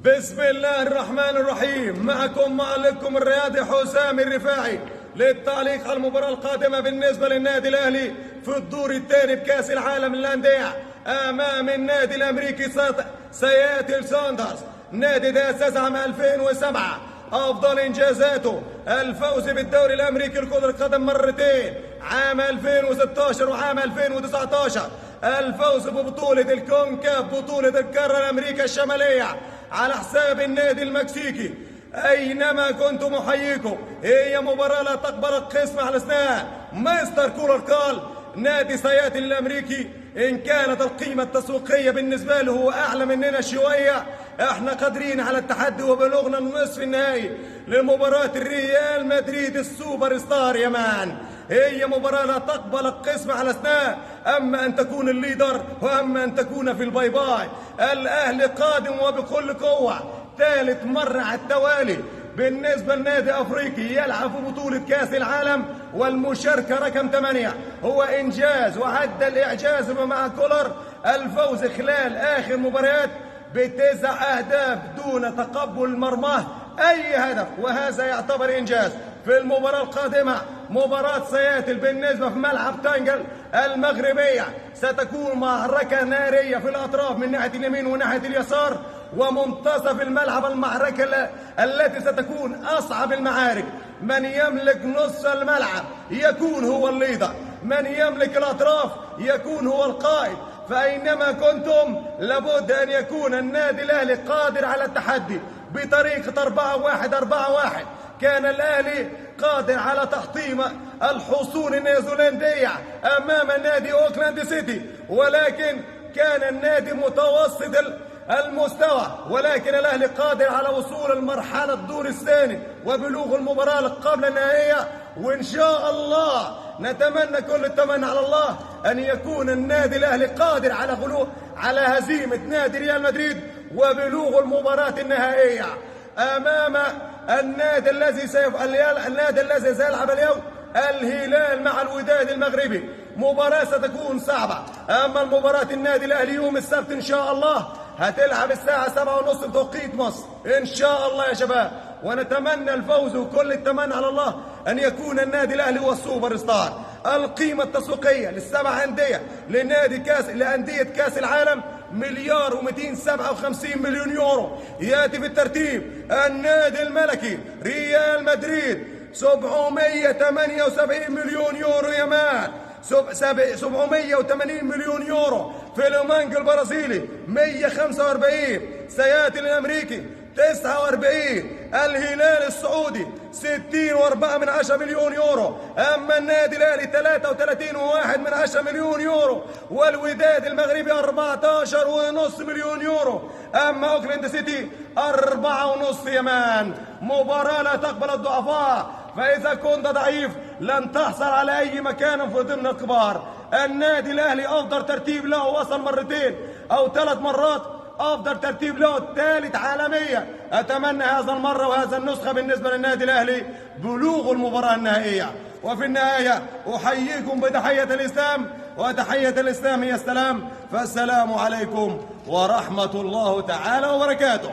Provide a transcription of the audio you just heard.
بسم الله الرحمن الرحيم. معكم معلقكم الرياضي حسام الرفاعي للتعليق على المباراة القادمة بالنسبة للنادي الأهلي في الدور الثاني بكأس العالم للأندية أمام النادي الأمريكي سياتل ساندرز. نادي تأسس عام 2007، أفضل إنجازاته الفوز بالدوري الأمريكي لكرة القدم مرتين عام 2016 وعام 2019، الفوز ببطولة الكونكاف بطولة القارة الأمريكية الشمالية على حساب النادي المكسيكي. أينما كنتم أحييكم، هي مباراة لا تقبل القسم على الأسنان. مستر كولر قال نادي سياتل الأمريكي إن كانت القيمة التسويقية بالنسبة له هو أعلى مننا شوية، احنا قادرين على التحدي وبلغنا النصف النهائي لمباراة الريال مدريد السوبر ستار يا man. هي مباراة لا تقبل القسم على أسنان، أما أن تكون ال leader وأما أن تكون في ال bye bye. الأهلي قادم وبكل قوة، ثالث مرة على التوالي بالنسبة لنادي أفريقي يلعب في بطولة كأس العالم والمشاركة رقم 8، هو إنجاز وعدى الإعجاز مع كولر الفوز خلال آخر مباريات ب9 أهداف دون تقبل مرماه أي هدف، وهذا يعتبر إنجاز. في المباراة القادمة مباراة سياتل بالنسبة في ملعب تانجل المغربية ستكون معركة نارية في الأطراف من ناحية اليمين وناحية اليسار ومنتصف الملعب، المعركة التي ستكون أصعب المعارك. من يملك نص الملعب يكون هو ال leader، من يملك الأطراف يكون هو القائد. فأينما كنتم لابد أن يكون النادي الأهلي قادر على التحدي بطريقة 4-1-4-1. كان الأهلي قادر على تحطيم الحصون النيوزيلندية أمام نادي أوكلاند سيتي، ولكن كان النادي متوسط المستوى، ولكن الأهلي قادر على وصول المرحلة الدور الثاني وبلوغ المباراة قبل النهائية. وإن شاء الله نتمنى كل التمنى على الله أن يكون النادي الأهلي قادر على على هزيمة نادي ريال مدريد وبلوغ المباراة النهائية أمام النادي الذي النادي الذي سيلعب اليوم الهلال مع الوداد المغربي. مباراة ستكون صعبة. أما المباراة النادي الأهلي يوم السبت إن شاء الله هتلعب الساعة 7:30 بتوقيت مصر إن شاء الله يا شباب، ونتمنى الفوز وكل التمنى على الله أن يكون النادي الأهلي هو السوبر ستار. القيمة التسويقية للسبع أندية لنادي كاس لأندية كاس العالم 1,257,000,000 يورو. يأتي في الترتيب النادي الملكي ريال مدريد 778 مليون يورو يا man، 780 مليون يورو. فلومانجو البرازيلي 145، سياتل الأمريكي 49، الهلال السعودي 60.4 مليون يورو. أما النادي الأهلي 33.1 مليون يورو، والوداد المغربي 14.5 مليون يورو. أما أوكلاند سيتي 4.5 يا man. مباراة لا تقبل الضعفاء، فإذا كنت ضعيف لن تحصل على أي مكان في ضمن الكبار. النادي الأهلي أفضل ترتيب له وصل مرتين أو 3 مرات، أفضل ترتيب له الثالث عالميا. أتمنى هذا المرة وهذا النسخة بالنسبة للنادي الأهلي بلوغ المباراة النهائية. وفي النهاية أحييكم بتحية الإسلام، وتحية الإسلام هي السلام. فالسلام عليكم ورحمة الله تعالى وبركاته.